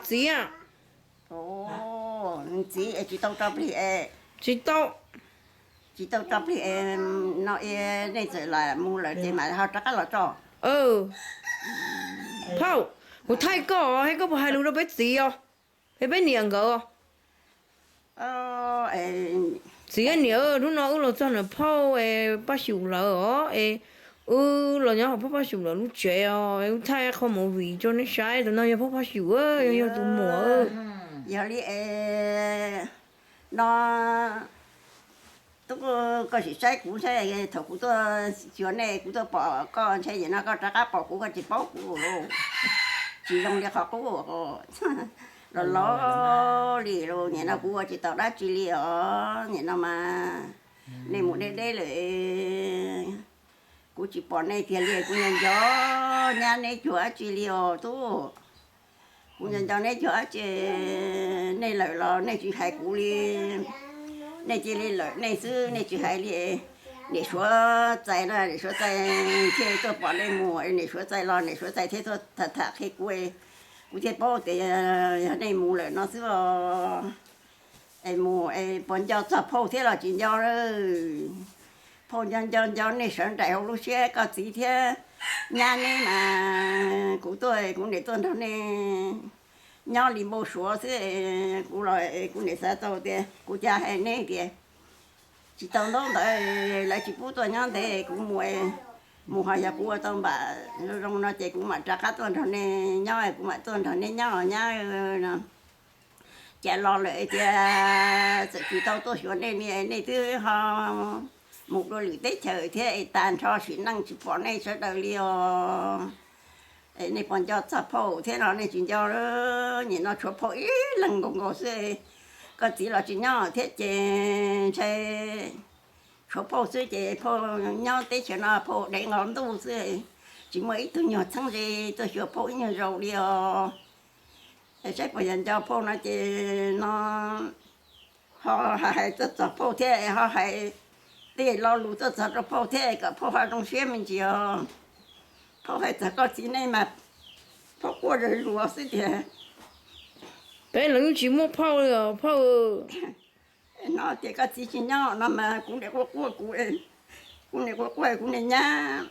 Txiv, txiv tsis tau tso plig, tsis tau, tsis tau tso plig no, nej txawm lam mus lawm ces mam ho rov qab los tso. Phauj, kuv thaij koj, es koj puas hais lus rau peb txiv os, es peb niam nkawd? Txiv niam, hnub no wb los txog ntawm phauj es Paj Xyum lawv os, es wb los nyob hauv phauj Paj Xyum lawv lub tsev os, wb thaij qho movie rau nej saib. Tus no yog phauj Paj Xyum, yog tus muam. Yog li no, tub, koj sim saib kuv saib, thaum kuv tuaj xyuas nej, kuv tuaj pom koj ntshe nim no koj rov qab pom kuv, koj tsis paub kuv los. Tsis zoo li qhov qub, los los li los nim no kuv ua tsis tau dab tsi li os. Nim no mas nej mus deb deb lawm, kuv tsis pom nej tiag li, kuv nco nco nyab neb cuag dab tsi li os tub. Kuv nco nco neb cuag dab tsi, nej lawm los nej tsis hais kuv li, nej cia li lawm nej xwb, nej tsis hais li. Niam Suav txais na, niam Suav txais thiaj tuaj pom nej mus, niam Suav txais los niam Suav txais thiaj tuaj tham tham qhia kuv, kuv thiaj paub tias yog nej mus lawm no xwb os. Es mus es puas nco txog phauj thiab los tsis nco lawm? Phauj nco nco nco nej sawv nraim hauv lub siab, koj txiv thiab nyab neb mas kuv tuaj, kuv niam tuaj nrog nej nyob li npau suav xwb. Kuv los kuv niam xav tau tias kuv cas hais neb tias tsis tau ntaub ntawv, lawv tsis pub tuaj nyob ntev, kuv mus, mus ho yog kuv ua tau npam zoo no ces kuv mam rov qab tuaj nrog nej nyob, kuv mam tuaj nrog neb nyob nyab no. Cas los lawm tias txawm tsis tau tuaj xyuas nej li, nej twb ho mus dua lwm teb chaws thiab es tag nrho sim neej tsis pom nej sawv daws li os. Es nej puas nco txog phauj thiab no? Nej tsis nco, nim no tshuav phauj ib leeg nkaus nkaus xwb. Koj txiv los tsis nyob thiab ces ntshe tshuav phauj xwb ces phauj nyob teb chaws no phauj dev nqos ntuj xwb, tsis muaj ib tug nyuag txheeb ze tuaj xyuas phauj ib nyuag zaus li os. Es saib puas yog nco phauj no ces no ho hais tuaj txog phauj thiab, ho hais tej lo lus tuaj txog rau phauj thiab kom phauj ho zoo siab me ntsis os. Phauj hais txog koj txiv nej mas phauj quaj zuj zus xwb tiag. Peb los yeej tsis muaj phauj li os phauj. No tias koj txiv tsis nyob no mas kuv niam quaj quaj kuv, kuv niam quaj quaj kuv niam nyab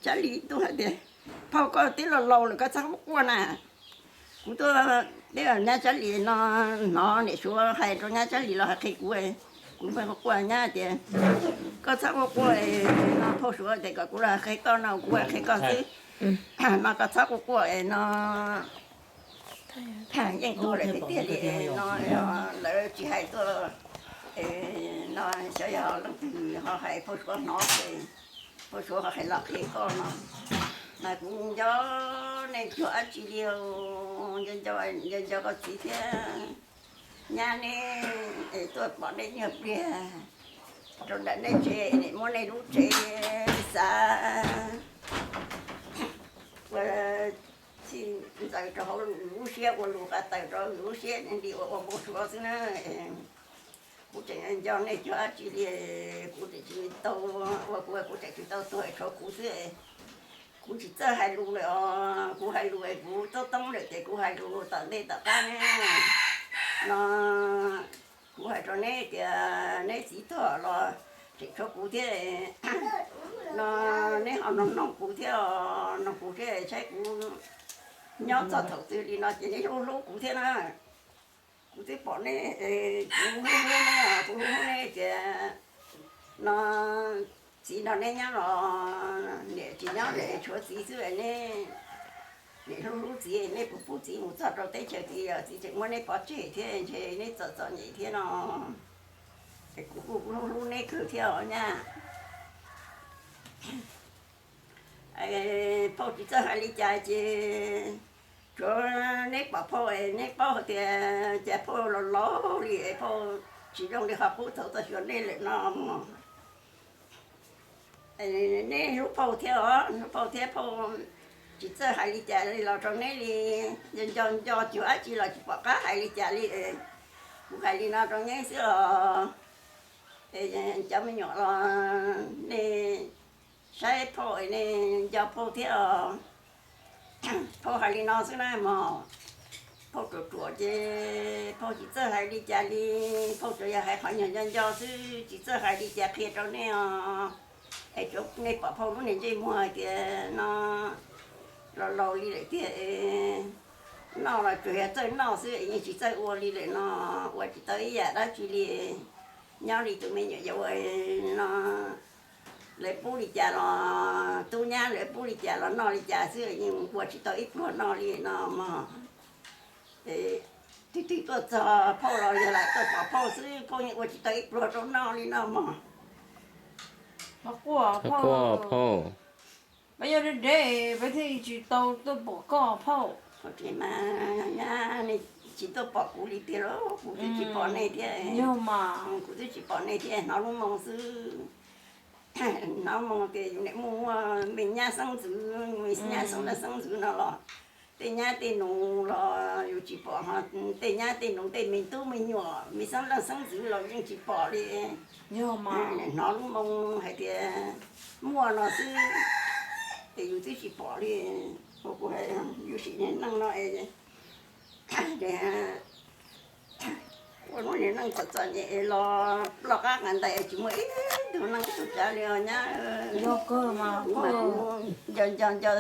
Tsab Lis tuaj hais tias, phauj koj twb laus laus lawm koj txhob quaj na. Kuv tuaj, peb nyab Tsab Lis no, hnov niam Suav hais rau nyab Tsab Lis los hais qhia kuv, kuv quaj quaj nyab tias, koj txhob quaj quaj, no phauj Suav tias kom kuv los qhia koj no kuv qhia koj xwb, mas koj txhob quaj quaj no. Yeej tuag lawm tiag tiag li no, lawv tsis hais tuaj no, xyov yog leej twg ho hais phauj Suav hnov, phauj Suav ho hais los qhia koj no. Mas kuv nco nej cuag dab tsi li, nco nco koj txiv thiab nyab neb, tuaj pom nej nyuag pliag rau ntawm nej tsev, muab nej lub tsev xav ua txij ntxaws rau hauv lub siab, ua lus qa taws rau lub siab, nti ua ua npau suav xwb na. Kuv tseem nco nej cuag dab tsi li, kuv tseem tsis tau, ua kuv, kuv tseem tsis tau tuag, tshuav kuv xwb. Kuv tsis txawj hais lus lawm os, kuv hais lus kuv toob toob lawm ces kuv hais lus tom ntej tom qab ne. No kuv hais rau neb tias neb txiv tuag los tseem tshuav kuv thiab, no neb ho noog noog kuv thiab, noog kuv thiab saib kuv nyob txog thaum twg li no ces neb hlub hlub kuv thiab na. Kuv twb pom neb, kuv hlub hlub neb, kuv hlub hlub neb tias no txiv nrog neb nyob los niam tsis nyob, tshuav txiv xwb ne. Niam hlub hlub txiv, neb puas pub txiv mus txog rau teb chaws txiv, txiv tseem muab neb pov tseg thiab ntshe neb txom txom nyem thiab no. Es kuv kuj hlub hlub neb kawg thiab os nyab. Phauj tsis txawj hais li cas ces tsuav neb pom phauj es neb paub hais tias cas phauj laus laus li es phauj tsis zoo li qhov qub thaum tuaj xyuas neb lawm no mog. Neb hlub phauj thiab os, hlub phauj thiab, phauj tsis txawj hais li cas li los rau neb li, nco nco cuag dab tsi los tsis pom qab hais li cas li. Kuv hais li no rau neb xwb os. Cov me nyuam los nej saib phauj, nej nco phauj thiab os. Phauj hais li no xwb na mog. Ces phauj tsis txawj hais li cas li, phauj tsuas yog hais qhov nyuag nco nco xwb, tsis txawj hais li cas qhia rau nej os. Es tsuav nej pom phauj lub niag ntsej muag hais tias no los laus li lawm tiag, noj los tsuas yog txawj noj xwb, yeej tsis txawj ua li lawm no, ua tsis tau ib yam dab tsi li. Nyob li tus me nyuam yaus no, lawv pub li cas los, tub nyab lawv pub li cas los noj li cas xwb, yeej ua tsis tau ib pluag noj li no mog. Twg twg tuaj txog phauj los yog lam tuaj pom phauj xwb, phauj yeej ua tsis tau ib pluag rau noj li no mog. Phauj, peb nyob deb deb peb thiaj tsis tau tuaj pom koj phauj. Mas nyab, nej tsis tuaj pom kuv li tiag los kuv twb tsis pom nej thiab. Kuv twb tsis pom nej thiab, hnov lub moo xwb. Hnov moo tias yus niam muaj muaj me nyab xeeb ntxwv, me nyab xeeb leej xeeb ntxwv no los, tej nyab tej nus los yus tsis pom, ho tej nyab tej nus tej me tub me nyuam me xeeb leej xeeb ntxwv los yeej tsis pom li. Hnov lub moo hais tias muaj no xwb, ces yus twb tsis pom li. Ua kuv hais yus sim niag neej no es, ua lub niag neej txom txom nyem los ploj qab nqa ntais tsis muaj ib tug neeg txhawb tsav li os nyab. Kuv nco nco nco